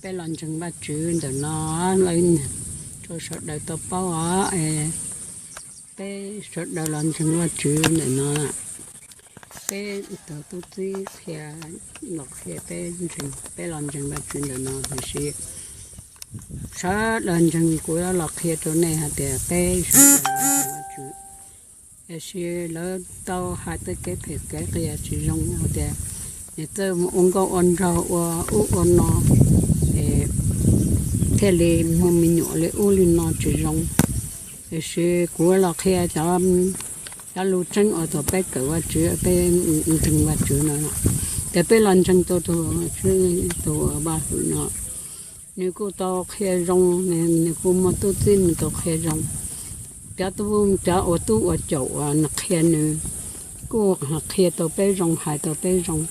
Peb los ntseeg Vajtswv ntawm no, rau sawv daws tau paub os. Peb sawv daws los ntseeg Vajtswv ntawm no. Peb tus tub txib qhia, los qhia peb ntseeg, peb los ntseeg Vajtswv ntawm no, tiam sis sawv daws ntseeg, kuv yuav los qhia rau nej hais tias peb sawv daws los ntseeg Vajtswv, tiam sis lawv tau hais tej kev phem kev qias tsis zoo hais tias nws txawj mus ua nkauj ua nraug ua ub ua no, thiaj li muaj me nyuam li ub li no tsis zoo. Tiam sis kuv los qhia cov, cov lus tseeb uas thaum peb kawm Vajtswv, peb ntseeg Vajtswv no, ces peb los ntseeg tus, tus, tus Vaj Hwm no, nws kuj tau qhia zoo, nws kuj muaj tub txib nws tau qhia zoo. Cov tub, cov ua tub ua caum uas nws qhia, nws kuj qhia tau peb zoo, hais tau peb zoo.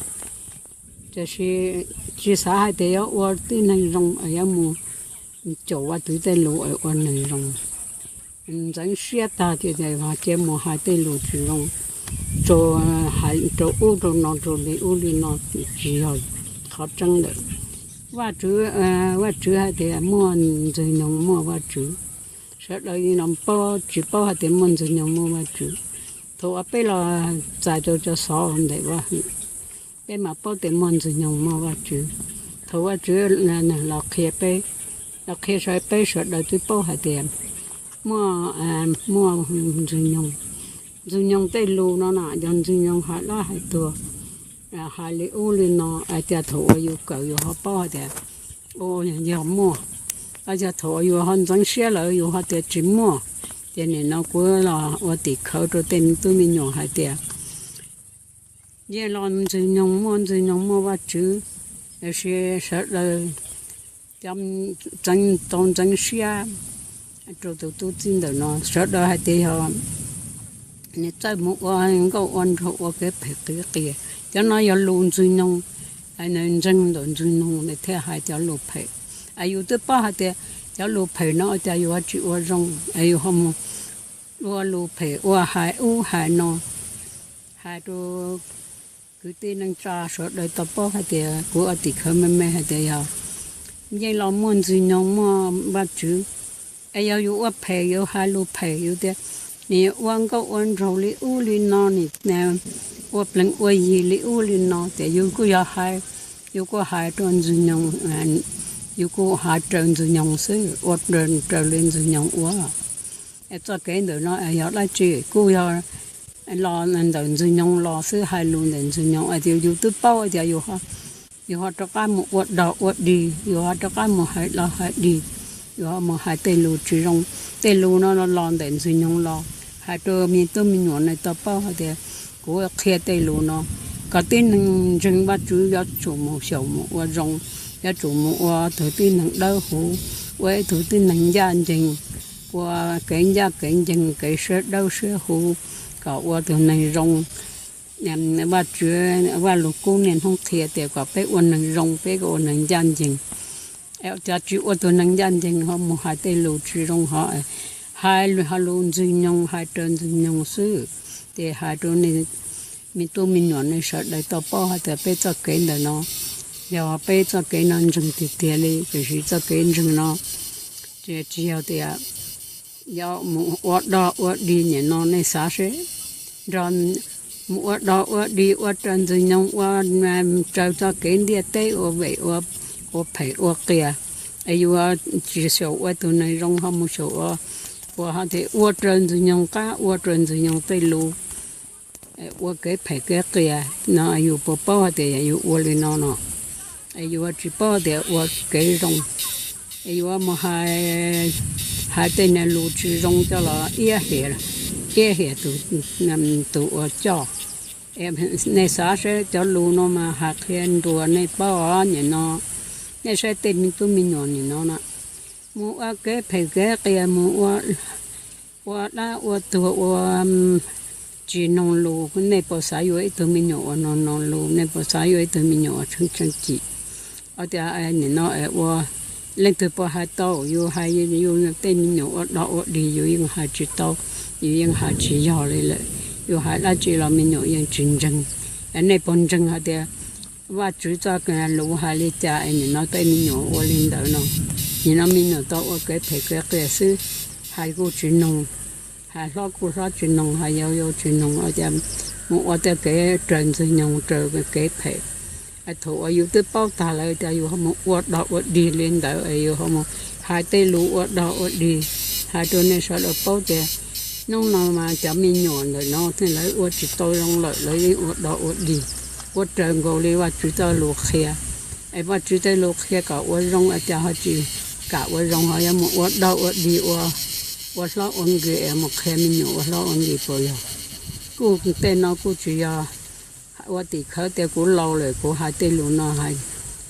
Tiam sis tsis xav hais tias yuav ua tib neeg zoo es yuav mus caum ua twv tej lus es ua neeg zoo. Ntxeev siab tag ces cia mus hais tej lus tsis zoo, rau, hais rau ub rau no rau li ub li no, tsis yog qhov tseeb lawm. Vajtswv, Vajtswv hais tias muaj Ntxwg Nyoog muaj Vajtswv. Sawv daws los paub tsis paub hais tias muaj Ntxwg Nyoog muaj Vajtswv. Thaum uas peb los txais rau cov xov ntawm Vaj Hwm, peb mam paub tias muaj Ntxwg Nyoog muaj Vajtswv. Thaum Vajtswv los qhia peb, los qhia peb sawv daws twb paub hais tias muaj, muaj Ntxwg Nyoog. Ntxwg Nyoog tej lus no na yog Ntxwg Nyoog hais dab hais tuag, hais li ub li no, hais tias thaum uas yus kawm yus ho paub hais tias yog muaj, yog thaum uas yus ho ntxeev siab lawm yus ho tias tsis muaj. Ces nim no kuv los ua tim khawv rau tej me tub me nyuam hais tias yeej los Ntxwg Nyoog muaj, Ntxwg Nyoog muaj Vajtswv, tiam sis sawv daws cov tau ntxeev siab rau tus tub txib ntawm no, sawv daws hais tias yog nws txawj mus ua nkauj ua nraug ua kev phem kev qias. Cov no yog lus Ntxwg Nyoog, nws ntseeg ntawm Ntxwg Nyoog nws thiaj hais cov lus phem. Es yus twb paub hais tias cov lus phem no ua cas yus ho tsis ua zoo, es yus ho mus ua lus phem ua hais ub hais no, hais rau kwv tij neej tsa sawv daws tau paub hais tias kuv ua tim khawv me me hais tias yog yeej los muaj Ntxwg Nyoog muaj Vajtswv. Es yog yus ua phem yus hais lus phem yus tias nws ua nkauj ua nraug li ub li no, nws ua plees ua yig li ub li no, ces yus kuj yog hais, yus kuj hais rau Ntxwg Nyoog, yus kuj hais raws Ntxwg Nyoog xwb, ua raws li Ntxwg Nyoog ua. Es txoj kev ntawm no yog dab tsi? Kuj yog los ntawm Ntxwg Nyoog los xwb, hais lus ntawm Ntxwg Nyoog, es yus twb paub tias yus ho rov qab mus ua dog ua dig, yus ho rov qab mus hais dog hais dig, yus ho mus hais tej lus tsis zoo. Tej lus no los ntawm Ntxwg Nyoog los, hais rau me tub me nyuam nej tau paub hais tias kuv qhia tej lus no kom tib neeg ntseeg Vajtswv yuav tsum mus xyaum mus ua zoo, yuav tsum mus ua tug tib neeg dawb huv, ua ib tug tib neeg ncaj ncees, ua kev ncaj kev ncees, kev siab dawb siab huv, kom ua tug neeg zoo. Vajtswv, Vaj Lug Kub niaj hnub qhia tias kom peb ua neeg zoo, peb ua neeg ncaj ncees. Cov tsis ua tug neeg ncaj ncees ho mus hais tej lus tsis zoo ho, hais lus Ntxwg Nyoog, hais raws Ntxwg Nyoog xwb. Ces hais rau nej me tub me nyuam nej sawv daws tau paub hais tias peb txoj kev ntawm no yog peb txoj kev no ntseeg tiag tiag li, tiam sis txoj kev ntseeg no tsis yog tias yog mus ua dog ua dig nim no nej xav seb, nrog mus ua dog ua dig ua raws Ntxwg Nyoog, ua raws txoj kev ntiaj teb, ua vem ua phem ua qias, es yus tsis xyaum ua tug neeg zoo ho mus xyaum ua, ua ho tias ua raws Ntxwg Nyoog qab, ua raws Ntxwg Nyoog tej lus, ua kev phem kev qias no, yus puas paub hais tias yus ua li no no? Es yus tsis paub tias ua kev zoo, es yus mus hais tej niag lus tsis zoo coj los iab hiam, iab hiam tus uas coj. Nej xav seb cov lus no mas hais qhia nruas nej paub os nim no, nej saib tej me tub me nyuam nim no na, mus ua kev phem kev qias, mus ua dab ua tuag, ua tsis noog lus. Nej puas xav yuav ib tug me nyuam uas noog noog lus? Nej puas xav yuav ib tug me nyuam uas tseem tseem cim? Ua tias nim no ua, leej twg puas hais tau? Yus hais yus tej me nyuam ua dog ua dig yus yeej hais tsis tau, yus yeej hais tsis yog li lawm. Yus hais dab tsi los me nyuam yeej tsis ntseeg. Nej puas ntseeg hais tias Vajtswv txoj lus hais li cas es nim no tej me nyuam ua li ntawd no. Nim no me nyuam tau ua kev phem kev qias xwb, hais kuj tsis noog, hais hlob kuj hlob tsis noog, hais yau yau tsis noog, mus ua tej kev raws ntxwg nyoog raws kev phem. Thaum uas yus twb paub tag lawm tias yus ho mus ua dog ua dig li ntawd, yus ho mus hais tej lus ua dog ua dig, hais rau nej sawv daws paub tias hnub no mas cov me nyuam ntawm no thiab lawv ua tsis tau zoo lawm, lawv yeej ua dog ua dig, ua raws nkaus li Vajtswv txoj lus qhia. Es Vajtswv tej lus qhia kom ua zoo es cas ho tsis kam ua zoo, ho yuav mus ua dog ua dig, ua hlob ua nkis es mus qhia me nyuam ua hlob ua nkis puas yog? Kuj tej no kuj tsis yog ua tim khawv tias kuv laus lawm kuv hais tej lus no hais,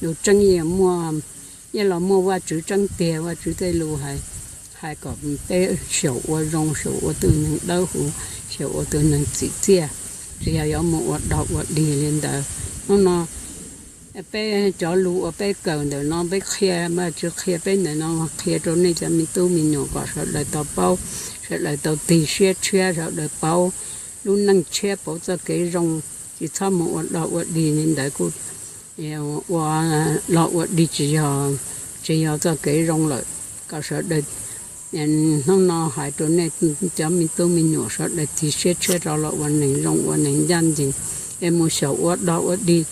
lus tseeb yeej muaj, yeej los muaj Vajtswv tseeb tiag. Vajtswv tej lus hais, hais kom peb xyaum ua zoo, xyaum ua tus neeg dawb huv, xyaum ua tus neeg txim txiaj, tsis yog yuav mus ua dog ua dig li ntawd. Hnub no peb cov lus uas peb kawm ntawm no peb qhia, Vajtswv qhia peb ntawm no qhia rau nej cov me tub me nyuam kom sawv daws tau paub, sawv daws tau tig siab tshiab, sawv daws paub lub neej tshiab, paub txoj kev zoo, tsis txhob mus ua dog ua dig li ntawd kuj ua dog ua dig tsis yog, tsis yog txoj kev zoo lawm. Kom sawv daws, hnub no hais rau nej cov me tub me nyuam sawv daws tig siab tshiab rov los ua neeg zoo ua neeg ncaj ncees, es mus xyaum ua dog ua dig.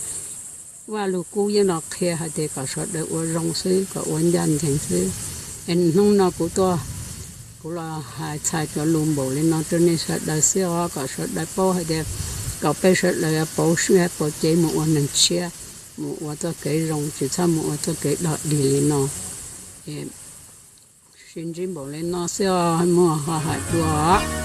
Vajluskub yeej los qhia hais tias kom sawv daws ua zoo xwb, kom ua ncaj ncees xwb. Es hnub no kuv tuaj, kuv los hais txhais cov lus npaum li no rau nej sawv daws xwb os, kom sawv daws paub hais tias kom peb sawv daws pauv siab pauv cev mus ua neeg tshiab, mus ua txoj kev zoo, tsis txhob mus ua txoj kev dog dig li no. Sib ntsib npaum li no xwb os, muaj ho hais dua.